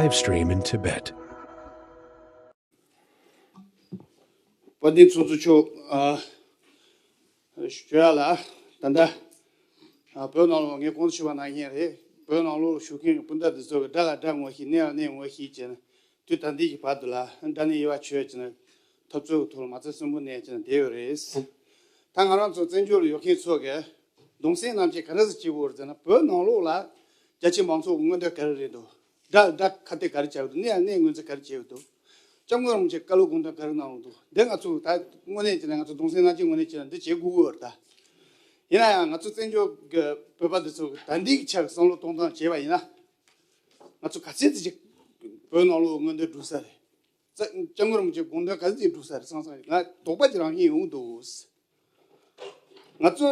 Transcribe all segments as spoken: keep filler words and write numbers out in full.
Live stream in Tibet. དཔལ་ལྡན་ཚོགས་གཙོ་མཆོག་ཨ་ཞུ་ཡ་ལ། ད་ལྟ་ཨ་བོད་ནང་ལོགས་ངས་གོང་དུ་ཞུས་པ་ནང་བཞིན་རེད། བོད་ནང་ལོགས་ལ་བཞུགས་མཁན་གྱི་སྤུན་ཟླ་འདི་ཚོ་གི་དགྲ་ལ་དགྲ་ངོ་ཤེས། གནས་ལ་གནས་ངོ་ཤེས་བྱས་ནས། དུས་ད་ལྟའི་གི་བར་དུ་ལ་དགྲ་གནོན་དབྱེ་བ་ཕྱེ་བྱས་ནས་འཐབ་རྩོད་ཀྱི་ཐོག་ལ་མ་རྩ་གསོན་པོ་གནས་བྱས་ནས་བསྡད་ཡོད་རེད། ད་ང་རང་ཚོ་བཙན་བྱོལ་ལ་ཡོད་མཁན་ཚོ་གིས་གདུང་སེམས་མཉམ་སྐྱེད་ག་འདྲ་ཞིག་བྱེད་དགོས་རེད་ཟེར་ན། བོད་ནང་ལོགས་ལ་རྒྱ་ཆེ་མང་ཚོགས་ཀྱི་མངོན་འདོད་ག་རེ་རེད་འདུག་དགྲ་དགྲ་ཁ་གཏད་ག་རེ་བྱ་གི་འདུག་གནས་ལ་གནས་ངོས་འཛིན་ག་རེ་བྱེད་ཀྱི་འདུག་སྐྱབས་མགོན་རིན་པོ་ཆེས་བཀའ་སློབ་དགོངས་དོན་ག་རེ་གནང་གི་འདུག་འདི་ང་ཚོ་ད་དངོས་གནས་བྱས་ན་ང་ཚོ་གདུང་སེམས་མཉམ་སྐྱེད་དངོས་གནས་བྱས་ན་འདི་བྱེད་དགོས་ཀྱི་ཡོད་རེད་ད། ཡིན་ན་ཡང་ང་ཚོ་བཙན་བྱོལ་གྱི་བོད་པ་འདི་ཚོ་གིས་ད་ལྟའི་གི་ཆ་གི་བསམ་བློ་གཏོང་སྟངས་བྱས་པ་ཡིན་ན། ང་ཚོ་ག་ཚད་ཅིག་བོད་ནང་ལོགས་མངོན་འདོད་འགྲུབ་ས་རེད། སྐྱབས་མགོན་རིན་པོ་ཆེའི་དགོངས་དོན་ག་ཚོད་ཅིག་འགྲུབ་ས་རེད་བསམ་བསམ། ང་དོགས་པ་ཅིག་རང་བཞིན་ཡོང་གི་འདུག་ང་ཚོ་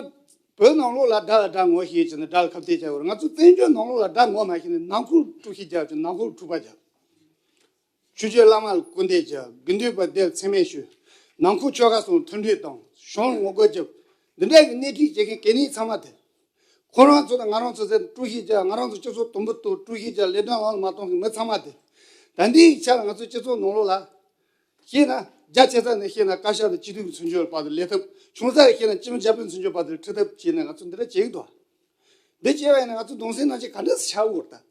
བོད་ནང་ལོགས་ལ་དགྲ་ལ་དགྲ་ངོ་ཤེས་བྱས་ནས་དགྲ་ལ་ཁ་གཏད་བྱ་དགོས་རེད། ང་ཚོ་བཙན་བྱོལ་ནང་ལོགས་ལ་དགྲ་ངོ་མ་ཤེས་ནས་ནང་ཁུལ་དཀྲུག་ཤིང་རྒྱག་བྱས། ནང་ཁུལ་འཁྲུག་པ་རྒྱག་ཆོས་བརྒྱུད་བླ་མ་ལ་སྐུར་འདེབས་བྱས། དགེ་འདུན་པ་སྡེ་ལ་མཚན་སྨད་ཞུ། ནང་ཁུལ་ཆོལ་ཁ་གསུམ་མཐུན་སྒྲིལ་དང་གཞུང་ལ་ངོ་རྒོལ་བྱས། འདི་འདྲ་གི་སྣེ་ཁྲིད་བྱེད་མཁན་གད་སྙིགས་ཚང་མ་དེ། ཁོ་རང་ཚོ་དང་ང་རང་ཚོ་ཟེར་དཀྲུག་ཤིང་རྒྱག་ང་རང་ཚོ་སྤྱི་ཚོགས་དུམ་བུ་གཏོང་དཀྲུག་ཤིང་རྒྱག་ལས་དོན་ལམ་ལ་མ་གཏོང་མཁན་མི་ཚང་མ་དེ། ད་འདིའི་ཆ་ལ་ང་ཚོ་སྤྱི་ཚོགས་ནང་ལོགས་ལ་བཤད་ན། རྒྱ་ཆེ་ས་ནས་བཤད་ན་བཀའ་ཤག་དང་སྤྱི་འཐུས་ཀྱི་ཚུན་ཆོད་བར་དུ་ལས་ཐབས། ཆུང་ས་ནས་བཤད་ན་སྤྱི་མི་བརྒྱ་དཔོན་ཚུན་ཆོད་བར་དུ་ཁྲིད་ཐབས་བྱས་ནས་ང་ཚོ་འདི་འདྲ་བྱེད་ཀྱི་འདུག་འདི་བྱས་པ་ཡིན་ན་ང་ཚོ་གདུང་སེམས་མཉམ་སྐྱེད་ག་འདྲ་སེ་ཆགས་ཀྱི་ཡོད་རེད་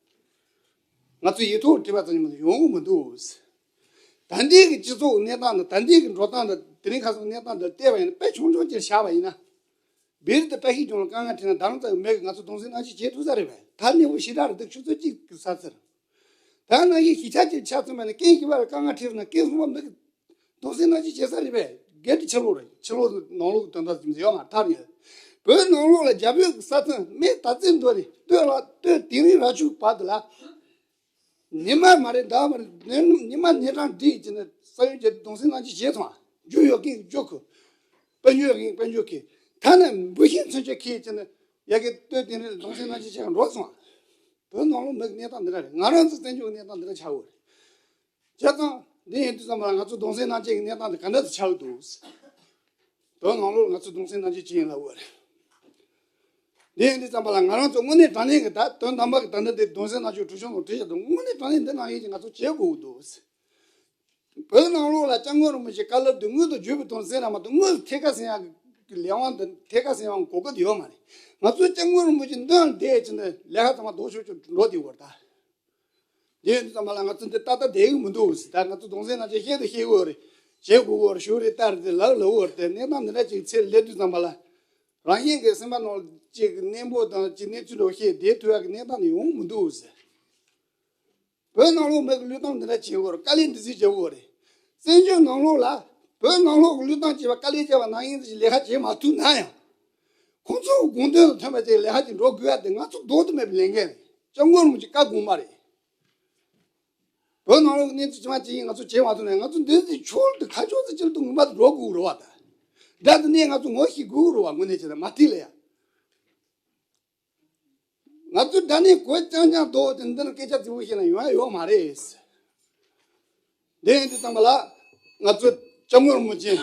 ད། ང་ཚོ་ཡིག་ཐོག་བྲིས་པ་ཙམ་གྱིས་མ་གཏོགས་ཡོང་གི་མི་འདུག་ད་ལྟའི་གི་སྤྱི་ཚོགས་གནས་སྟངས་དང་ད་ལྟའི་གི་འགྲོ་སྟངས་དང་དེ་རིང་ཁ་སང་གནས་སྟངས་དང་བལྟས་པ་ཡིན་ན། དཔེ་ཆུང་ཆུང་ཅིག་བཞག་པ་ཡིན་ན། བེ་རི་དང་བཀྲ་ཤིས་ལྗོངས་ལ་དཀའ་ངལ་འཕྲད་ན་ད་རུང་ཙམ་མེད་གི་ང་ཚོ་གདུང་སེམས་མཉམ་སྐྱེད་བྱེད་ཐུབ་ས་རེད་པས། ད་གནས་བབ་ཞེ་དྲག་རེད་འདུག་ཆུ་ཚོད་གཅིག་གི་ས་ཚར། ད་ནང་བཞིན་གཞིས་ཆགས་གཅིག་ཆ་མཚོན་པ་ན་རྐྱེན་ཞིག་པ་ལ་དཀའ་ངལ་འཕྲད་ན་རྐྱེན་སྲུང་བ་མེད་གི། གདུང་སེམས་མཉམ་སྐྱེད་བྱེད་ས་རེད་པས། སྒེར་གྱི་ཕྱི་ལོགས་རེད། ཕྱི་ལོགས་ནང་ལོགས་ཀྱི་དོན་དག་ཅིག་ཡོད་མ་ཐག་ཉེ། བོད་ནང་ལོགས་ལ་རྒྱ་བོད་ཀྱི་ས་མཚམས་སྨད་ད་ཙམ་འགྲོ་ནས་སྟོད་ལ་སྟོད་དིང་རི་ར་ཆུ་བར་དུ་ལ། ཉི་མ་མ་རེད་ཟླ་མ་རེད། ཉི་མ་ཉིན་གྲངས་བསྒྲིགས་བྱས་ནས་ས་ཡོམ་བྱས་ཏེ་གདུང་སེམས་མཉམ་སྐྱེད་བྱས་སོང་ང་། རྒྱུ་ཡོད་མཁན་གྱིས་རྒྱུ་ཁུར། དཔལ་འབྱོར་ཡོད་མཁན་གྱིས་དཔལ་འབྱོར་ཁུར། ཐ་ན་འབུ་ཤིང་ཚུན་ཆད་ཁུར་བྱས་ནས་ཡ་གི་སྟོད་དིང་རི་གདུང་སེམས་མཉམ་སྐྱེད་བྱས་ནས་འགྲོ་སོང་ང་། བོད་ནང་ལོགས་མི་གི་གནས་སྟངས་འདི་འདྲ་རེད། ང་རང་ཚོ་བཙན་བྱོལ་གྱི་གནས་སྟངས་འདི་འདྲ་ཆགས་ཡོད་རེད། བྱས་ཙང་འདི་ཡིན་དུས་ཙམ་པ་ལ་ང་ཚོ་གདུང་སེམས་མཉམ་སྐྱེད་ཀྱི་གནས་སྟངས་འདི་ག་འདྲ་ཞིག་ཆགས་ཀྱི་འདུག་བོད་ནང་ལོགས་ང་ཚོ་གདུང་སེམས་མཉམ་སྐྱེད་བྱེད་ཡིན་ལབ་ཡོད་རེད། འདི་ཡིན་དུས་ཙམ་པ་ལ་ང་རང་ཚོ་དངོས་གནས་དྲང་གནས་ཀྱི་ད་དོན་དམ་པ་གི་ད་ལྟ་འདི་གདུང་སེམས་མཉམ་སྐྱེད་གྲོས་ཆོད་ནང་བྲིས་བཞག་འདུག་དངོས་གནས་དྲང་གནས་འདི་ནང་བཞིན་གྱི་ང་ཚོ་བྱེད་དགོས་ཀྱི་འདུག་བོད་ནང་ལོགས་ལ་སྐྱབས་མགོན་རིན་པོ་ཆེའི་བཀའ་སློབ་འདི་དངོས་དང་བརྗོད་པའི་དོན་ཟེར་ན་མ་གཏོགས། དངོས་སུ་ཐད་ཀར་ཟིན་ཡག་གི་ལས་དབང་འདི་ཐད་ཀར་ཟིན་ཡག་གི་གོ་སྐབས་འདི་ཡོད་མ་རེད། ང་ཚོ་སྐྱབས་མགོན་རིན་པོ་ཆེ་མདུན་ལ་བསྡད་བྱས་ནས་ལས་ཀ་ཚང་མ་ལྡོག་ཕྱོགས་ཕྱོགས་འགྲོ་བསྡད་ཡོད་རེད་ད། དེ་ཡིན་དུས་ཙམ་པ་ལ་ང་ཚོ་འདི་ཏག་ཏག་བསྡད་ཀྱི་མི་འདུག་ཟེར། ད་ང་ཚོ་གདུང་སེམས་མཉམ་སྐྱེད་བཤད་དང་བཤད་དགོས་རེད། བྱེད་དགོས་གོ་རེད། ཞུ་རེད་ལྟ་རེད་ཟེར་ལབ་ལབ་གོ་རེད་དེ། གནས་སྟངས་འདི་འདྲ་ཅིག་ཚེ་སླེབས་དུས་ཙམ་པ་ལ་རང་བཞིན་གྱི་སེམས་པ་ནང་ཅིག་གནས་སྤོ་དང་ཅིག་གནས་ཚུལ་འདྲ་བཤད་བསྡད་ཐུབ་ཡག་གི་གནས་སྟངས་ནི་ཡོང་མི་འདུག་ཟེར། བོད་ནང་ལོགས་མི་གི་བློས་གཏོང་འདི་འདྲ་བྱེད་དགོས་རེད། དཀའ་ལས་འདི་ཚོ་བྱེད་དགོས་རེད། བཙན་བྱོལ་ནང་ལོགས་ལ་བོད་ནང་ལོགས་ཀྱི་བློས་གཏོང་བྱས་པ་དཀའ་ལས་བྱས་པ་ནང་བཞིན་ཅིག་ལས་ཀ་བྱེད་མ་ཐུབ་ན་ཡང་། ཁོང་ཚོའི་དགོངས་དོན་ལ་མཐུན་པ་ཅིག་ལས་ཀ་ཅིག་འགྲོ་དགོས་ཡ་དེ་ང་ཚོ་ལྡོག་ཏུ་མེད་པའི་ལས་འགན་རེད། སྐྱབས་མགོན་རིན་པོ་ཆེའི་བཀའ་དགོངས་པ་རེད། བོད་ནང་ལོགས་ཀྱི་གནས་ཚུལ་ཇི་མ་ཇི་བཞིན་ང་ཚོ་བྱེད་མ་ཐུབ་ན་ང་ཚོ་འདི་ཚོའི་ཕྱོགས་དེ་ཁ་ཕྱོགས་ཚོ་སྤྱིར་བཏང་ངོ་མ་དུ་འགྲོ་དགོས་རེད་བ། ད་དགྲ་དེ་ནས་ང་ཚོ་ངོ་ཤེས་དགོས་རེད་བ། དངོས་གནས་བྱས་ན་མ་མཐའ་ལ་ཡ། ང་ཚོ་དགྲ་ནས་གོ་རྐྱང་རྐྱང་འདུག་དེ་འདིར་སྐད་ཆ་རྫིག་པོ་བཤད་ན་ཡོང་ཡ་ཡོད་མ་རེད། དེ་ཡིན་དུས་ཙམ་པ་ལ་ང་ཚོ་སྐྱབས་མགོན་རིན་པོ་ཆེ་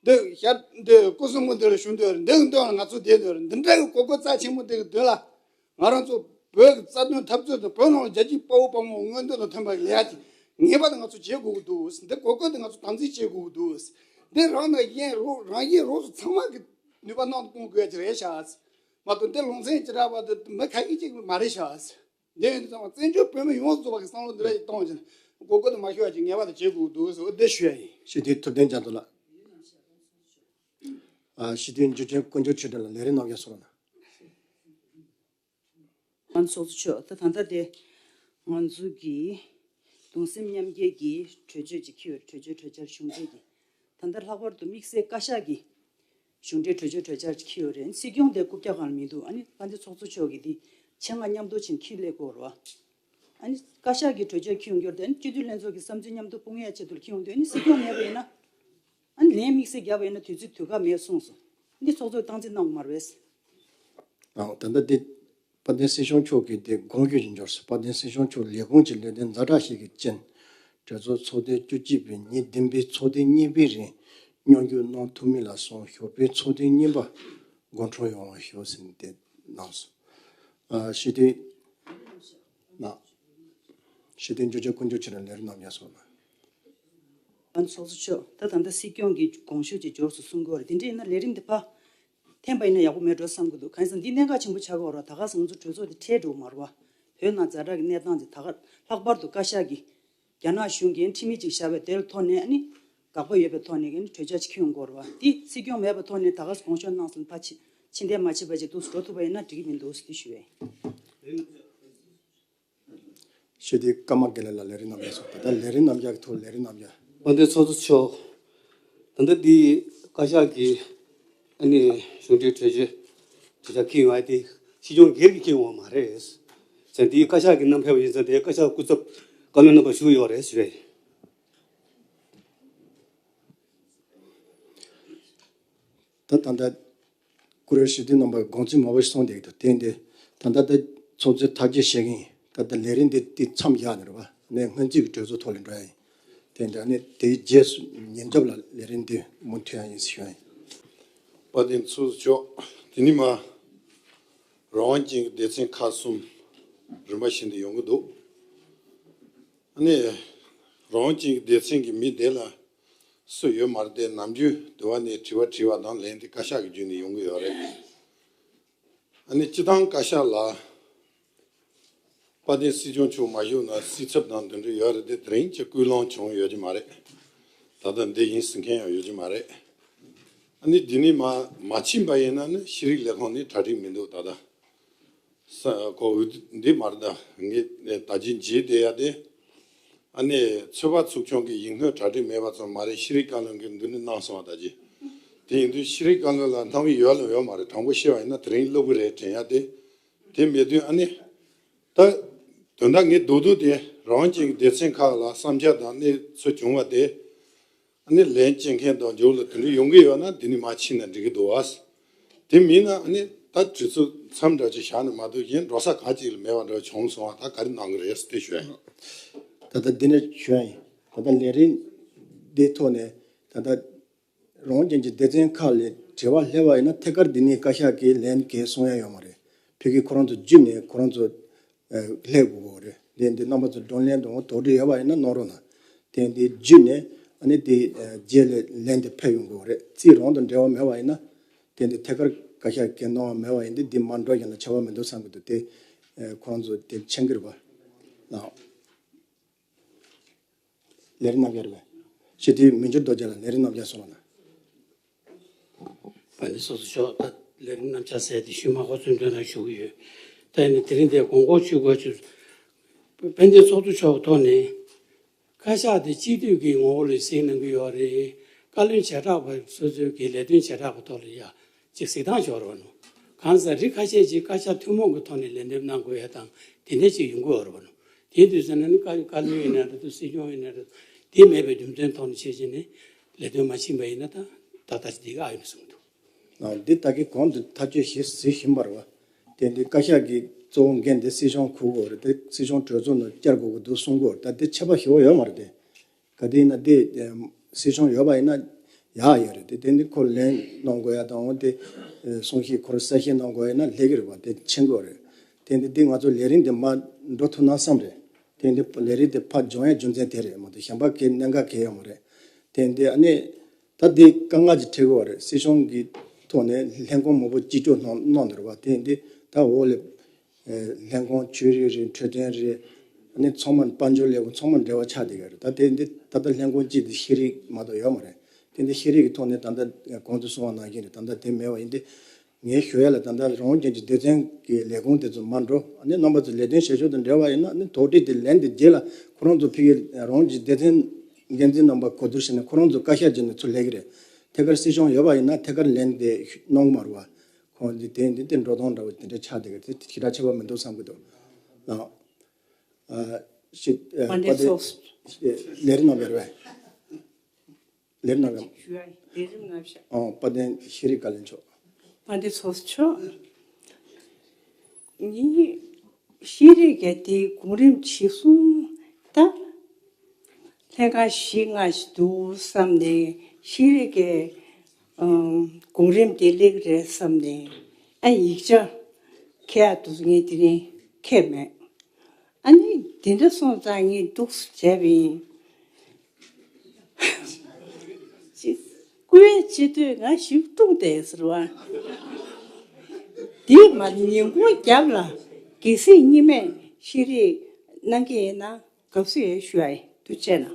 འདི་ཞབས་འདི་སྐུ་གསུང་ཐུགས་འདི་ལ་བཞུགས་འདོད་རེད། འདི་གི་མདུན་ལ་ང་ཚོ་བསྡད་འདོད་རེད། འདི་འདྲ་གི་གོ་སྐབས་རྩ་ཆེན་པོ་འདི་གི་མདུན་ལ་ང་རང་ཚོ་བོད་ཀྱི་རྩ་དོན་འཐབ་རྩོད་དང་བོད་ནང་ལ་རྒྱལ་གཅེས་དཔའ་བོ་དཔའ་མོ་མངོན་འདོད་དང་མཐུན་པ་ལས་ཀྱི་ངེས་པར་དུ་ང་ཚོ་བྱེད་དགོས་ཀྱི་འདུག་འདི་གོ་སྐབས་འདི་ང་ཚོ་དམ་འཛིན་བྱེད་དགོས་ཀྱི་འདུག་འདི་རང་དང་གཞན་རོགས་རང་གཞན་རོགས་ཚོ་ཚང་མ་གི་ནུས་པ་གནང་གཏོང་དགོས་ཀྱི་རེད་ཤག་མ་གཏོགས་འདི་ལུང་ཚན་ཅི་འདྲ་བ་འདི་མི་ཁ་ཤས་ཅིག་མ་རེད་ཤག་འདི་ཡིན་དུས་ཙམ་པ་བཙན་བྱོལ་བོད་མི་ཡོངས་སུ་རྫོགས་པ་གི་བསམ་བློ་འདི་འདྲ་ཞིག་གཏོང་བྱས་ནས་གོ་སྐབས་འདི་མ་ཤོར་བ་ཅིག་ངེས་པར་དུ་བྱེད་དགོས་འདུག་ཟེར་འདི་ཞུ་ཡ་ཡིན། སྤྱི་འཐུས་ཐུབ་བསྟན་རྒྱ་མཚོ་ལགས། ཨ། སྤྱི་འཐུས་འཇུ་ཆེན་དཀོན་མཆོག་ཆོས་སྒྲོན་ལགས། ལས་རིམ་གནང་རྒྱུ་སོང་ན། ང་ཚོ་ཚོགས་གཙོ་མཆོག་ད་ད་ལྟ་དེ་ང་ཚོ་གི་གདུང་སེམས་མཉམ་སྐྱེད་ཀྱི་གྲོས་ཆོད་ཅིག་འཁྱེར་ཡོད་རེད། གྲོས་ཆོད་གྲོས་འཆར་གཞུང་འབྲེལ་གྱི། ད་ལྟ་ལྷག་པར་དུ་དམིགས་བསལ་བཀའ་ཤག་གི་གཞུང་འབྲེལ་གྲོས་ཆོད་གྲོས་འཆར་ཅིག་འཁྱེར་ཡོད་རེད། སྲིད་སྐྱོང་དེ་རྐུབ་བཀྱག་སྒང་ལ་མི་འདུག་ཨ་ནི་དཔལ་ལྡན་ཚོགས་གཙོ་མཆོག་གིས་དེ་ཆེད་མངགས་མཉམ་དུ་ཕྱིན་འཁྱེར་སླེབས་དགོས་རེད་བ། ཨ་ནི་བཀའ་ཤག་གི་གྲོས་ཆོད་འཁྱེར་ཡོང་རྒྱུ་རེད་དེ། ཨ་ནི་སྤྱི་འཐུས་ལྷན་ཚོགས་ཀྱི་བསམ་ཚུལ་མཉམ་དུ་སྤུངས་ཡ་ཆེད་དུ་འཁྱེར་ཡོང་དུས། ཨ་ནི་སྲིད་སྐྱོང་མེད་པ་ཡིན་ན། ཨ་ནི་ལན་དམིགས་བསལ་རྒྱབ་པ་ཡིན་ན་དུས་ཚོད་དུས་བཀག་མེད་གསུངས་སོང་། ཨ་ནི་ཚོགས་གཙོས་སྟངས་འཛིན་གནང་དགོས་མ་རེད། ཨ། ད་ལྟ་འདི་དཔལ་ལྡན་སྲིད་སྐྱོང་མཆོག་གིས་དེ་དགོངས་ཞུ་ཞིག་འབྱོར་སོང་། དཔལ་ལྡན་སྲིད་སྐྱོང་མཆོག་ལས་ཁུངས་ཀྱི་ལས་དོན་ཛ་དྲག་ཞིག་གི་རྐྱེན། གྲོས་ཚོགས་ཚོགས་ཐེངས་བཅུ་གཅིག་པའི་ཉིན་བདུན་པའི་ཚོགས་ཐེངས་གཉིས་པའི་རིང་མཉམ་ཞུགས་གནང་ཐུབ་མིན་ལ་སོགས་ཞོགས་པའི་ཚོགས་ཐེངས་གཉིས་པ་དགོང་དྲོ་ཡོང་བ་ཞུ་ཟེར་ནས་དེ་གནང་སོང་། ཨ། སྤྱི་འཐུས་ལགས། ཞི་བདེ་འབྱུང་བྱ་ཀུན་འབྱུང་ཕྱིར་ལས་རིམ་རྣམ་གཞག་སོགས་ལ། ཨ་ནི་ཚོགས་གཙོ་མཆོག་ད་ད་ལྟ་སྲིད་སྐྱོང་གི་དགོངས་ཞུ་ཅིག་འབྱོར་སོང་གསུང་གི་ཡོད་རེད། དེ་འདྲ་ཡིན་ན་ལས་རིམ་འདི་ཕར་འཐེན་པ་ཡིན་ན་ཡག་པོ་མེད་འགྲོ་བསམ་གི་འདུག་གང་ཡིན་ཟེར་ན་འདི་གནད་འགག་ཆེན་པོ་ཆགས་ཀྱི་ཡོད་རེད། ད་ག་སང་ཚོ་གྲོས་ཚོགས་འདི་འཕྲལ་འགྲོ་གི་མ་རེད་བ། བོད་ནང་ཛ་དྲག་གི་གནས་སྟངས་ཅིག་ད་ག་ལྷག་པར་དུ་བཀའ་ཤག་གིས་རྒྱ་ནག་གཞུང་གིས་ཁྲིམས་ཡིག་ཅིག་བཞག་པའི་དེའི་ཐོག་ནས་ཨ་ནི་དགག་པ་ཡོད་པའི་ཐོག་ནས་ཨ་ནི་གྲོས་འཆར་ཅིག་ཁྱོན་འགོར་བ་འདི་སྲིད་སྐྱོང་མེད་པའི་ཐོག་ནས་ད་ག་དགོངས་ཞུ་གནང་སོང་ཕར་ཕྱི་ཕྱི་འཐེན་མ་བྱས་པ་ཅིག་འདུག་འགྲོ་ཐུབ་པ་ཡིན་ན་འགྲིག་གི་མི་འདུག་ཟེར་ཞུ་བས། ཞུ་དེ་ཀརྨ་དགེ་ལེགས་ལགས་ལས་རིམ་རྣམ་གཞག་སོང་། ད་ལྟ་ལས་རིམ་རྣམ་གཞག་གི་ཐོག་ལས་རིམ་རྣམ་གཞག་དཔལ་ལྡན་ཚོགས་གཙོ་མཆོག་ད་ལྟ་འདི་བཀའ་ཤག་གིས་ཨ་ནི་གཞུང་འབྲེལ་གྲོས་ཆོད་གྲོས་འཆར་འཁྱེར་ཡོང་བ་དེ་སྲིད་སྐྱོང་སྒེར་གྱིས་འཁྱེར་ཡོང་བ་མ་རེད། ཟེར་འདི་བཀའ་ཤག་གིས་བསྣམས་ཕེབས་པ་ཡིན་ཙང་དེ་བཀའ་ཤག་སྐུ་ཚབ་བཀའ་བློན་རྣམ་པ་ཞུ་གི་ཡོད་རེད་ཞུ་རེད། ད་ད་ལྟ་བཀུར་འོས་ཞུ་དུས་རྣམ་པ་དགོངས་ཚུལ་མང་པོ་ཞིག་གསུངས་བསྡད་ཀྱི་འདུག་དེ་འདི་ད་ལྟ་ད་ཚོགས་གཙོས་ཐག་གཅོད་བྱེད་ཀྱི་ཡིན། ད་ལྟ་ལས་རིམ་འདི་འདི་མཚམས་བཞག་ནས་རེད་བ། ནས་སྔོན་རྩིས་ཀྱི་གྲོས་ཚོགས་ཐོག་ལ་འགྲོ་ཡ་ཡིན། དེ་འདྲ་ནི་དེའི་རྗེས་སུ་ཉིན་རྒྱབ་ལ་ལས་རིམ་འདི་མུ་མཐུད་ཡ་ཡིན་ཞུ་ཡ་ཡིན། དཔལ་ལྡན་ཚོགས་གཙོ་མཆོག་དེ་ནི་མ་རང་དབང་ཅན་གྱི་སྡེ་ཚན་ཁག་གསུམ་རིམ་པ་བཞིན་དུ་ཡོང་གི་འདུག་ཨ་ནི་རང་དབང་ཅན་གྱི་སྡེ་ཚན་གྱི་མི་དེ་ལ་སུ་ཡོད་མ་རེད་དེ་ནམ་རྒྱུན་དུ་བ་ནས་དྲི་བ་དྲིས་པ་དང་ལན་དེ་བཀའ་ཤག་གི་བརྒྱུད་ནས་ཡོང་གི་ཡོད་རེད། ཨ་ནི་སྤྱི་བཏང་བཀའ་ཤག་ལ་དཔལ་ལྡན་སྲིད་སྐྱོང་མཆོག་མ་བཞུགས་ན་སྲིད་ཚབ་དང་དེ་འདྲ་ཡོད་རེད་དེ་དེ་རིང་ཅིག་སྐུལ་སློང་བྱུང་ཡོད་ཀྱི་མ་རེད། ད་ལྟ་འདི་ཡིན་ཟེར་མཁན་ཡང་ཡོད་ཀྱི་མ་རེད། ཨ་ནི་འདི་ནི་མ་མ་ཕྱིན་པ་ཡིན་ན་ནི་ཤེས་རིག་ལས་ཁུངས་ནི་གྲ་སྒྲིག་མི་འདུག་ད་ལྟ། ས་གོ་འོས་འདི་མ་རེད་ད། ངས་ད་ཅི་བརྗེད་བསྡད་ཡ་དེ། ཨ་ནི་ཚོད་དཔག་ཚུགས་ཆུང་གི་ཡིག་སྣོད་གྲ་སྒྲིག་མེད་པ་ཙམ་མ་རེད། ཤེས་རིག་བཀའ་བློན་གྱིས་འདི་ནི་གནང་སོང་བ་ད་ཅི། དེ་ཡིན་དུས་ཤེས་རིག་བཀའ་བློན་ལ་གནང་གི་ཡོད་ལ་ཡོད་མ་རེད། དྲང་པོ་བཤད་པ་ཡིན་ན་དེ་རིང་སློབ་གི་རེད་དྲན་ཡ་དེ། དེ་མེད་དུས་ཨ་ནི། ད། དོན་དག་ངས་རྡོག་རྡོག་དེ་རང་གཅིག་སྡེ་ཚན་ཁག་ལ་བསམ་འཆར་དང་གནས་ཚུལ་བྱུང་བ་དེ། ཨ་ནི་ལན་བཅད་མཁན་དང་མཇུག་ལ་དེ་འདྲ་ཡོང་གི་ཡོད་ན་འདི་ནི་མ་ཕྱིན་ན་འགྲིག་གི་འདུག་ཨ། དེ་མིན་ན་ཨ་ནི་ད་དུས་ཚོད་མཚམས་འདྲ་ཅིག་བཞག་ནས་མ་གཏོགས་གཞན་འགྲོ་ས་ག་ཅིག་ལ་མེད་པ་འདྲ་བྱུང་སོང་བ་ད་ག་རེ་གནང་གི་རེད་ཟེར་དེ་ཞུ་ཡ་ཡིན། ད་ལྟ་འདི་ནས་ཞུ་ཡ་ཡིན། ད་ལྟ་ལས་རིམ་འདི་ཐོག་ནས་ད་ལྟ་རང་དབང་ཅན་གྱི་སྡེ་ཚན་ཁག་ལ་དྲི་བ་སླེབས་པ་ཡིན་ན་ཐད་ཀར་འདི་ནས་བཀའ་ཤག་གིས་ལན་གང་གསུང་ཡ་ཡོད་མ་རེད། ཕ་གི་ཁོ་རང་ཚོ་བརྒྱུད་ནས་ཁོ་རང་ཚོ་ཨ་སླེབས་དགོས་ཀྱི་རེད། འདི་འདི་རྣམ་པ་ཚོ་བགྲོ་གླེང་དང་དོགས་འདྲི་ཡོད་པ་ཡིན་ན་གནང་རོགས་གནང་། དེ་འདི་བརྒྱུད་ནས་ཨ་ནི་དེ་ཨ་རྗེས་ལ་ལན་དེ་ཕེབས་ཡོང་དགོས་རེད། རྩིས་རང་དང་འབྲེལ་བ་མེད་པ་ཡིན་ན། དེ་འདི་ཐད་ཀར་བཀའ་ཤག་གིས་གནང་བ་མེད་པ་ཡིན་དེ་འདི་མ་འགྲོ་ཡིན་ན་ཁྱད་པར་མི་འདུག་བསམ་གྱི་འདུག་དེ་ཨ་ཁོ་རང་ཚོ་དེ་མཁྱེན་གྱི་རེད་པ། ལགས། ལས་རིམ་རྣམ་གཞག་རེད་པས། ཞི་བདེ་མི་འགྱུར་རྡོ་རྗེ་ལགས་ལས་རིམ་རྣམ་གཞག་སོང་ལ། དཔལ་ལྡན་ཚོགས་གཙོ་མཆོག་ད་ལས་རིམ་རྣམ་གཞག་ཟེར་དེ་ཞུས་མ་གོ་ཚུལ་འདོན་རང་ཞུ་གི་ཡོད། ད་ཡིན་ན་དེ་རིང་འདིར་དགོངས་སྐོར་ཞུ་དགོས་ཚུལ། དཔལ་ལྡན་ཚོགས་གཙོ་མཆོག་ཐོག་ནས། བཀའ་ཤག་དེ་སྤྱི་འཐུས་ཀྱི་ངོ་བོ་ལ་གཟིགས་གནང་གི་ཡོད་རེད། བཀའ་བློན་བྱེ་བྲག་པ་སོ་སོའི་གི་ལས་དོན་བྱེ་བྲག་པ་ཐོག་ལ་ཡ་ཅིག་གཟིགས་སྟངས་ཡོད་རེད་པ་ནོ། གང་ཟེར་རིགས་ཁ་ཤས་ཅིག་བཀའ་ཤག་ཐུན་མོང་གི་ཐོག་ནས་ལན་འདེབས་གནང་དགོས་ཡ་དང་དེ་འདྲ་ཅིག་ཡོང་གི་ཡོད་རེད་པ་ནོ། དེའི་དུས་ཚོད་ནང་ནི་བཀའ་བཀའ་བློན་ཡིན་ན་རེད་དང་སྲིད་སྐྱོང་ཡིན་ན་རེད། དེ་མེད་པའི་རྒྱུ་མཚན་ཐོག་ནས་བྱས་བྱས་ནས་ལས་དོན་མ་ཕྱིན་པ་ཡིན་ན་ད་ད་ལྟ་ཅིག་འདི་ག་ཨ་ཡོད་ན་གསུངས་འདུག་ཨ་འདི་ད་གིན་གོང་དུ་ཐག་གཅོད་བྱས་ཟིན་བཞིན་པ་རེད་པ། དེ་འདི་བཀའ་ཤག་གི་གཙོ་བོ་འགན་དེ་སྲིད་སྐྱོང་འཁུར་དགོས་རེད་དེ་སྲིད་སྐྱོང་གྲོས་ཚོགས་ནང་བསྐྱར་དགོས་ཀྱི་འདུག་གསུང་གི་ཡོད་རེད། ད་དེ་ཁྱད་པར་ཞེ་པོ་ཡོད་མ་རེད་དེ། ག་དེ་ཡིན་ན་དེ་སྲིད་སྐྱོང་ཡོད་པ་ཡིན་ན་ཡག་ཡོད་རེད་དེ་དེ་འདི་ཁོ་ལན་གནང་དགོས་ཡ་དང་འོ་དེ་གསུང་བཤད་ཁོ་རང་གསལ་བཤད་གནང་དགོས་ཡ་ཡིན་ན་ལེགས་ཀྱི་རེད་པ། དེ་ཕྱིན་དགོས་རེད། དེ་འདི་འདི་ང་ཚོ་ལས་རིམ་འདི་མར་འགྲོ་ཐུབ་ན་བསམ་རེད། དེ་འདི་ལས་རིམ་འདི་ཕར་འབྱུང་ཡ་རྒྱུ་མཚན་དེ་རེད་མ་གཏོགས་གཞན་པ་གའི་གནད་འགག་གའི་ཡོད་མ་རེད། དེ་འདི་ཨ་ནི། ད་དེ་དཀའ་ངལ་ཅིག་འཕྲད་ཀྱི་ཡོད་རེད། སྲིད་སྐྱོང་གི་ཐོག་ནས་ལྷན་ཁང་མང་པོ་གཅིག་གྱུར་གནང་གནང་འདུག་རེད་པ། དེ་འདི་ད་འོག་ལ་ལྷན་ཁང་ཆོས་རིག་རེད་འཕྲོད་བསྟེན་རེད། ཨ་ནི་ཚང་མ་དཔལ་འབྱོར་ལས་ཁུངས་ཚང་མ་འབྲེལ་བ་ཆགས་བསྡད་ཀྱི་རེད། ད་དེ་འདི་ད་ལྟ་ལྷན་ཁང་གཅིག་དེ་ཤེས་རིག་མ་གཏོགས་ཡོད་མ་རེད། དེ་འདི་ཤེས་རིག་གི་ཐོག་ནས་ད་ལྟ་གོང་དུ་གསུངས་པ་ནང་བཞིན་རེད། ད་ལྟ་དེ་མེད་པ་ཡིན་ཏེ། ངས་ཞུ་ཡ་ལ་ད་ལྟ་རང་དབང་ཅན་གྱི་སྡེ་ཚན་གྱི་ལས་ཁུངས་དེ་ཚོ་མར་འགྲོ། ཨ་ནི་རྣམ་པ་ཚོ་ལས་དོན་བྱེད་ཕྱོགས་དང་འབྲེལ་བ་ཡིན་ན་ཨ་ནི་དོགས་འདྲི་དེ་ལན་དེ་རྗེས་ལ་ཁོ་རང་ཚོ་ཕ་གི་རང་དབང་ཅན་གྱི་སྡེ་ཚན་འགན་འཛིན་རྣམ་པ་གོ་བསྡུར་བྱས་ནས་ཁོ་རང་ཚོ་བཀའ་ཤག་བྱས་ནས་ཚུར་སླེབས་ཀྱི་རེད། ཐད་ཀར་སྲིད་སྐྱོང་ཡོད་པ་ཡིན་ན་ཐད་ཀར་ལན་དེ་གནང་གི་མ་རེད་པ། ཁོང་འདི་དེ་འདི་དེ་འགྲོ་སྟངས་འདྲ་བོ་དེ་འདྲ་ཆགས་བསྡད་ཀྱི་རེད། དེ་ཞེ་དྲག་ཁྱད་པར་མི་འདུག་བསམ་གྱི་འདུག་ལགས། ཨ་ཤི་ཨ་དཔལ་ལྡན་པ་དེ་ཚོགས་ལས་རིམ་རྣམ་པ་རེད་པས། ལས་རིམ་རྣམ་གཞག་ཞུ་ཡ་ཡིན། ལས་རིམ་རྣམ་གཞག་ཨོ། དཔལ་ལྡན་ཤེས་རིག་བཀའ་བློན་མཆོག་དཔལ་ལྡན་ཚོགས་གཙོ་མཆོག་ངའི་ཤེས་རིག་གི་དེ་གོང་རིམ་ཇི་གསུང་ད་ལྷན་ཁང་བཞི་ལྔ་ཞིག་འདུག་བསམ་ནས་ཤེས་རིག་གི་ཨམ་གོང་རིམ་དེ་སླེབས་རེད་བསམ་ནས་ཨ་ཡིག་ཆ་འཁྱེར་ཡ་འདུག་ངས་དེ་རིང་འཁྱེར་མེད། ཨ་ནི་དེ་འདྲ་སོང་ཙང་ངས་འདུག་སེ་བྱས་པ་ཡིན། སྐུ་ཡི་ཆེ་བསྟོད་ང་ཞིབ་ཏུ་བལྟས་ཟེར་བ། དེ་མ་ཉིན་གུང་རྒྱབ་ལ་གལ་སྲིད་གཉིས་མེད་ཤེས་རིག་གནང་གི་ཡིན་ན་དགའ་བསུ་ཡོད་ཞུ་ཡ་ཡིན། ཐུགས་རྗེ་གནང་།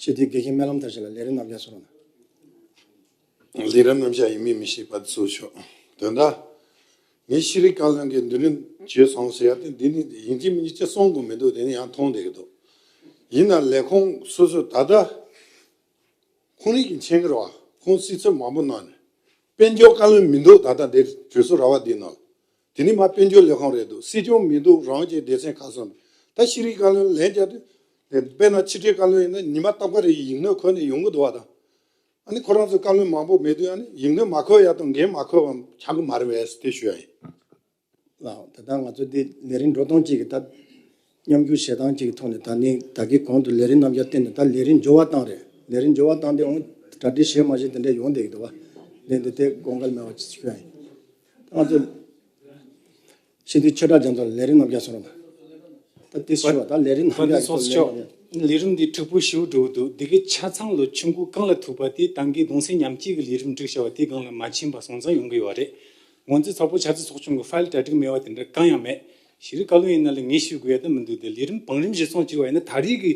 ཆེ་བསྟོད་དགེ་བཤེས་སྨོན་ལམ་མཐར་ཕྱིན་ལགས་ལས་རིམ་རྣམ་གཞག་གསུང་རོགས་གནང་། ལས་རིམ་རྣམ་གཞག་ཡིན་མིན་མི་ཤེས་པ་ཚོ་ཆོག་དོན་དག་ངས་ཤེས་རིག་བཀའ་བློན་གྱིས་མདུན་ལམ་བྱས་སོང་ཟེར་ཡ་དེ་འདི་ནི་ཡིན་གཅིག་མིན་གཅིག་གསུང་དགོས་མི་འདུག་དེ་ནི་ཡང་མཐོང་བསྡད་ཀྱི་འདུག་ཡིན་ན་ལས་ཁུངས་སོ་སོ་ད་ལྟ་ཁོང་རང་གིས་མཁྱེན་གྱི་རེད་བ། ཁོང་སྲིད་ཚོགས་མང་པོ་ནང་ནས་དཔལ་འབྱོར་བཀའ་བློན་མི་འདུག་ད་ལྟ་འདིར་གྲོས་ཚོགས་ར་བ་འདིའི་ནང་ལ། དེ་ནི་མ་དཔལ་འབྱོར་ལས་ཁུངས་རེད་འདུག་སྲིད་སྐྱོང་མི་འདུག་རང་གི་སྡེ་ཚན་ཁག་གསུམ། ད་ཤེས་རིག་བཀའ་བློན་ལན་རྒྱག་དུས་དེ་དཔེར་ན་ཕྱི་དྲིལ་བཀའ་བློན་ཡིན་ན་ཉི་མ་རྟག་པ་རེ་ཡིག་སྣོད་འཁོད་ནས་ཡོང་གི་འདུག་བ་དང་། ཨ་ནི་ཁོ་རང་ཚོ་བཀའ་བློན་མང་པོ་མེད་དུས་ཨ་ནི་ཡིག་སྣོད་མ་འཁོད་ཡ་དང་འགན་མ་འཁོད་པ་ཆགས་ཀྱི་མ་རེད་པས་དེ་ཞུ་ཡ་ཡིན། ལགས། ད་ལྟ་ང་ཚོ་འདི་ལས་རིམ་འགྲོ་སྟངས་གཅིག་གི་ད་མཉམ་ཞུགས་བྱེད་སྟངས་གཅིག་གི་ཐོག་ནས་ད་ནི་ད་གིན་གོང་དུ་ལས་རིམ་རྣམ་གཞག་བསྟན་ནས་ད་ལས་རིམ་འབྱོར་བ་བཏང་རེད། ལས་རིམ་འབྱོར་བ་བཏང་སྟེ་འོང་གྲ་སྒྲིག་བྱས་མ་བྱས་དེ་འདྲ་ཡོང་བསྡད་ཀྱི་འདུག་བ། འདི་འདི་དེ་དགོངས་འགལ་མེད་པ་ཞིག་ཞུ་ཡ་ཡིན། ད་ང་ཚོ་ཤེས་འདི་ཆོས་གྲགས་རྒྱ་མཚོ་ལས་རིམ་རྣམ་གཞག་གསུང་རོགས་གནང་། ད་དེ་ཞུ་བ་ད་ལས་རིམ་རྣམ་གཞག་གི་ཐོག་ལས་རིམ་རྣམ་གཞག་ལས་རིམ་འདི་འཁྲུག་པོ་ཞེ་པོ་འགྲོ་གི་འདུག་འདི་གའི་ཆ་ཚང་ལོ་ཆུང་ཀུ་གང་ལ་ཐུག་པ་དེ་ད་གིན་གདུང་སེམས་མཉམ་སྐྱེད་ཀྱི་ལས་རིམ་བསྒྲིགས་བྱ་བ་དེ་སྒང་ལ་མ་ཕྱིན་པ་སོང་ཙང་ཡོང་གི་ཡོད་རེད། ངོ་མཚར་ཚོགས་པ་ཆབ་སྲིད་ཚོགས་ཆུང་གི་ཕའིལ་གྲ་སྒྲིག་མེད་པ་དེ་འདྲ་གང་ཡང་མེད། ཤེས་རིག་བཀའ་བློན་ཡིན་ན་ལ་ངས་ཞུ་དགོས་ཡ་ད་མི་འདུག་དེ་ལས་རིམ་བང་རིམ་གཞིར་བཟུང་བྱས་པ་ཡིན་ན་ད་རེས་ཀྱི་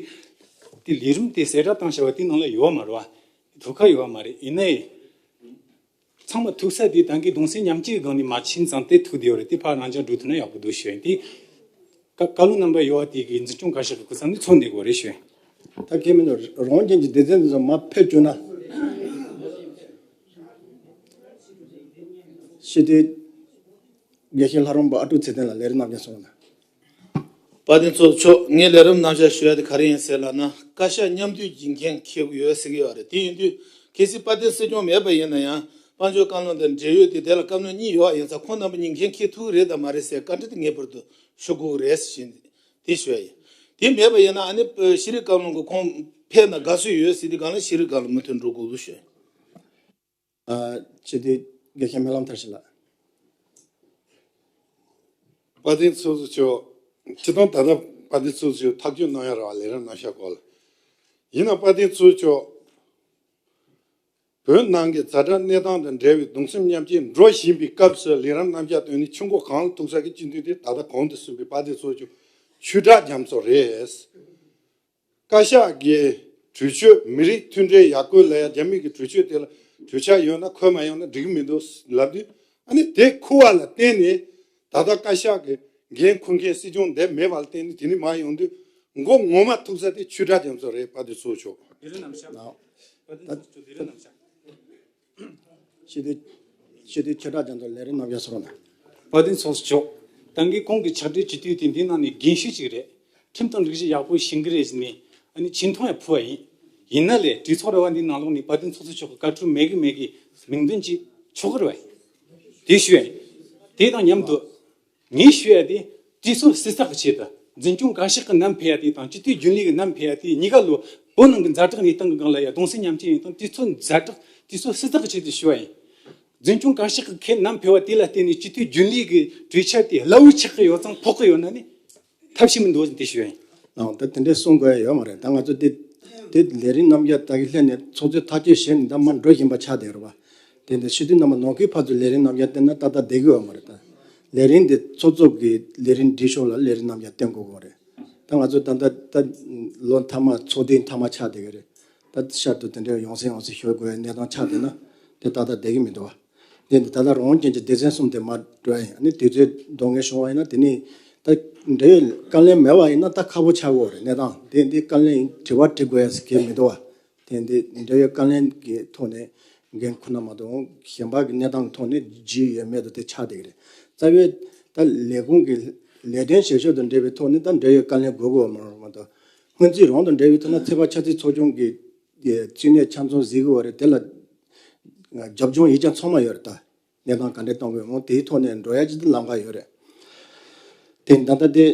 དེ་ལས་རིམ་དེ་གསལ་བསྒྲགས་བཏང་བྱ་བ་དེ་ནང་ལ་ཡོད་མ་རེད་བ། ཐུག་ཁ་ཡོད་མ་རེད། ཡིན་ནའི་ཚང་མ་ཐུག་ས་དེ་ད་གིན་གདུང་སེམས་མཉམ་སྐྱེད་ཀྱི་སྒང་ནས་མ་ཕྱིན་ཙང་དེ་ཐུག་བསྡད་ཡོད་རེད། དེ་ཕར་རང་འཇགས་འགྲོ་ཐུབ་ན་ཡག་པོ་འདུག་ཞུ་ཡིན། དེ་བཀའ་བཀའ་བློན་རྣམ་པ་ཡོད་པ་དེ་གིས་འཛིན་སྐྱོང་བཀའ་ཤག་གི་སྐུ་ཚབ་ནས་ཚོར་འདེགས་དགོས་རེད་ཞུ་ཡིན། ད་གལ་མི་འདུག་རང་རྒྱལ་གྱི་སྡེ་ཚན་དེ་ཚོ་མར་ཕེབས་བཅུག་ན། ཤེས་འདི་དགེ་བཤེས་ལྷ་རམས་པ་ཨ་ཀྲུག་ཚེ་བརྟན་ལགས་ལས་རིམ་རྣམ་གཞག་གསུང་རོགས་གནང་། དཔལ་ལྡན་ཚོགས་གཙོ་མཆོག་ངས་ལས་རིམ་རྣམ་གཞག་ཞུ་ཡ་དེ་ག་རེ་ཡིན་ཟེར་ལབ་ན། བཀའ་ཤག་མཉམ་འདུས་ཀྱི་འགན་འཁྱེར་གྱི་ཡོད་ཟེར་གྱི་ཡོད་རེད། དེ་ཡིན་དུས་གལ་སྲིད་དཔལ་ལྡན་སྲིད་སྐྱོང་མེད་པ་ཡིན་ན་ཡང་དཔལ་འབྱོར་བཀའ་བློན་དང་འབྲེལ་ཡོད་དེ་དེ་ལ་བཀའ་བློན་གཉིས་ཡོད་ཡིན་ཙང་ཁོང་རྣམ་པ་གཉིས་འགན་འཁྱེར་ཐུབ་ཀྱི་རེད་དམ་མ་རེད་ཟེར་བཀའ་འདྲི་དེ་ངེས་པར་དུ་ཞུ་དགོས་རེད་ཟེར་བཞིན་དེ་ཞུ་ཡ་ཡིན། དེ་མེད་པ་ཡིན་ན་ཨ་ནི་ཤེས་རིག་བཀའ་བློན་གྱི་ཁོང་ཕེབས་ན་དགའ་བསུ་ཡོད་ཟེར་དུས་སྒང་ལ་ཤེས་རིག་བཀའ་བློན་མུ་མཐུད་འགྲོ་དགོས་ལུགས་ཞུ་ཡ་ཡིན། ཨ། སྤྱི་འཐུས་དགེ་བཤེས་སྨོན་ལམ་མཐར་ཕྱིན་ལགས། དཔལ་ལྡན་ཚོགས་གཙོ་མཆོག་སྤྱིར་བཏང་ད་ལྟ་དཔལ་ལྡན་ཚོགས་གཙོ་མཆོག་ཐག་གཅོད་གནང་ཡ་རེད་བ། ལས་རིམ་རྣམ་གཞག་སྐོར་ལ། ཡིན་ན་དཔལ་ལྡན་ཚོགས་གཙོ་མཆོག་བོད་ནང་གི་ཛ་དྲག་གནས་སྟངས་དང་འབྲེལ་བའི་གདུང་སེམས་མཉམ་སྐྱེད་འགྲོ་བཞིན་པའི་སྐབས་སུ་ལས་རིམ་རྣམ་གཞག་བཏོན་ནས་ཆུ་འགོ་གང་ལ་ཐུག་ས་གི་སྤྱི་འཐུས་དེ་ད་ལྟ་གོང་དུ་གསུངས་པའི་དཔལ་ལྡན་ཚོགས་གཙོ་ཆོས་གྲགས་རྒྱ་མཚོ་རེད། བཀའ་ཤག་གི་གྲོས་ཆོད་མི་རིགས་མཐུན་སྒྲིལ་ཡར་སྐུལ་ལ་ཡ་རྒྱ་མི་གི་གྲོས་ཆོད་དེ་ལ་གྲོས་འཆར་ཡོད་ན་འཁོད་མ་ཡོང་ན་འགྲིག་གི་མི་འདུག་ལབ་དུས་ཨ་ནི་དེ་འཁུར་བ་ལ་བརྟེན་ནས་ད་ལྟ་བཀའ་ཤག་གི་འགན་འཁུར་མཁན་སྲིད་སྐྱོང་འདེམས་མེད་པ་ལ་བརྟེན་ནས་དེ་ནི་མ་ཡོང་དུས་མགོ་ངོ་མ་ཐུག་ས་དེ་ཆོས་གྲགས་རྒྱ་མཚོ་རེད། དཔལ་ལྡན་ཚོགས་གཙོ་མཆོག་ལས་རིམ་རྣམ་གཞག་ལགས། དཔལ་ལྡན་ཚོགས་གཙོ་མཆོག་ལས་རིམ་རྣམ་གཞག་སྤྱི་འཐུས་སྤྱི་འཐུས་ཆོས་གྲགས་རྒྱ་མཚོ་ལས་རིམ་རྣམ་གཞག་གསུང་རོགས་གནང་། དཔལ་ལྡན་ཚོགས་གཙོ་མཆོག་ད་གིན་གོང་གི་ཕྱག་སྦྲེལ་སྤྱི་འཐུས་དེ་འདི་ནང་ནས་རྒན་ཤོས་ཅིག་རེད། ཁྲིམས་དང་སྒྲིག་གཞི་ཡག་པོ་ཤེས་ཀྱི་རེད་ཟེར་ནས་ཨ་ནི་ཆེ་མཐོང་ཡང་ཕུལ་བ་ཡིན། ཡིན་ན་ལས་གྲོས་ཚོགས་ར་བ་འདིའི་ནང་ལོགས་ནས་དཔལ་ལྡན་ཚོགས་གཙོ་མཆོག་གི་བཀའ་འཁྲོལ་མེད་གི་མེད་གི་མིང་འདོན་གྱི་ཆོག་གི་རེད་བ། དེ་ཞུ་ཡ་ཡིན། དེ་དང་མཉམ་དུ། ངས་ཞུ་ཡ་དེ་གྲོས་ཚོགས་གསལ་བསྒྲགས་ཀྱི་ཆེད་དུ་འཛིན་སྐྱོང་བཀའ་ཤག་གི་བསྣམས་ཕེབས་ཡ་དེ་དང་སྤྱི་འཐུས་རྒྱུན་ལས་ཀྱི་བསྣམས་ཕེབས་ཡ་དེ་གཉིས་ཀ་ལོ་བོད་ནང་གི་ཛ་དྲག་གནས་སྟངས་ཀྱི་སྒང་ལ་ཡ་གདུང་སེམས་མཉམ་སྐྱེད་ཡིན་དང་དུས་ཚོད་ཛ་དྲག་དུས་ཚོད་གསལ་བསྒྲགས་ཀྱི་ཆེད་དུ་ཞུ་བ་ཡིན། འཛིན་སྐྱོང་བཀའ་ཤག་གི་ཁས་བསྣམས་ཕེབས་པ་དེ་ལ་བརྟེན་ནས་སྤྱི་འཐུས་རྒྱུན་ལས་ཀྱི་གྲོས་འཆར་དེ་སླ་བོ་ཆགས་ཀྱི་ཡོད་ཙང་ཕོག་གི་ཡོད་ན་ནི་ཐབས་ཤེས་མི་འདུག་ཟེར་དེ་ཞུ་བ་ཡིན། ཨང་། ད་དེ་འདྲའི་གསུང་དགོས་ཡ་ཡོད་མ་རེད། ད་ང་ཚོ་དེ་དེ་ལས་རིམ་རྣམ་གཞག་ད་གི་ལྷན་ནས་ཚོགས་གཙོས་ཐག་གཅོད་བྱས་ནས་ད་མར་འགྲོ་བཞིན་པ་ཆགས་བསྡད་རེད་བ། དེ་འདྲ་སྤྱི་འཐུས་རྣམ་པ་ནང་ཁུལ་ཕར་ཚུར་ལས་རིམ་རྣམ་གཞག་བསྟན་ན་ཏག་ཏག་བསྡད་ཀྱི་ཡོད་མ་རེད། ད་ལས་རིམ་དེ་ཚོགས་གཙོ་གི་ལས་རིམ་སྒྲིག་ཕྱོགས་ལ་ལས་རིམ་རྣམ་གཞག་བསྟན་དགོས་ཀྱི་རེད། ད་ང་ཚོ་ད་ལྟ་ད་ལོ་མཐའ་མ་ཚོགས་ཐེངས་མཐའ་མ་ཆགས་བསྡད་ཀྱི་རེད། ད་ཤར་དུ་དེ་འདྲའི་ཡོང་སེ་ཡོང་སེ་ཤོར་དགོས་པའི་གནས་སྟངས་ཆགས་བསྡད་ན་དེ་ཏག་ཏག་བསྡད་ཀྱི་མི་འདུག་བ། དེ་ནི་ད་ལྟ་རང་དབང་ཅན་གྱི་སྡེ་ཚན་གསུམ་དེ་མར་འགྲོ་ཡ་ཡིན། ཨ་ནི་དུས་ཚོད་འདང་ངེས་བྱུང་བ་ཡིན་ན་དེ་ནི་ད་འབྲེལ་ཡོད་བཀའ་བློན་མེད་པ་ཡིན་ན་ད་ཁག་པོ་ཆགས་ཀྱི་ཡོད་རེད། གནས་སྟངས་དེ་འདི་བཀའ་བློན་དྲི་བ་དྲི་དགོས་ཡ་ཟེར་གྱི་མི་འདུག་བ། དེ་འདི་འབྲེལ་ཡོད་བཀའ་བློན་གྱི་ཐོག་ནས་འགན་ཁུར་ན་མ་གཏོགས་གཞན་པ་གི་གནས་སྟངས་ཀྱི་ཐོག་ནས་ཇི་ཡོད་མེད་དུ་དེ་ཆགས་བསྡད་ཀྱི་རེད། རྩ་བའི་ད་ལས་ཁུངས་ཀྱི་ལས་དོན་བྱེད་ཕྱོགས་དང་འབྲེལ་བའི་ཐོག་ནས་ད་འབྲེལ་ཡོད་བཀའ་བློན་དགོས་ཀྱི་ཡོད་མ་རེད་མ་གཏོགས་སྔོན་རྩིས་རང་དང་འབྲེལ་བའི་ཐོག་ན་ཚོད་དཔག་ཆ་ཚད་ཚོགས་ཆུང་གི་རྩིས་གནས་ཆ་ཚང་གཟིགས་ཀྱི་ཡོད་རེད། དེ་ལ་རྒྱབ་ལྗོངས་ཡིག་ཆ་ཚང་མ་ཡོད་རེད། ད་གནས་སྟངས་ག་འདྲས་གཏོང་དགོས་མོ་དེའི་ཐོག་ནས་འགྲོ་ཡ་ཅིག་ཏུ་ལམ་ཁ་ཡོད་རེད། དེ་ད་ལྟ་དེ་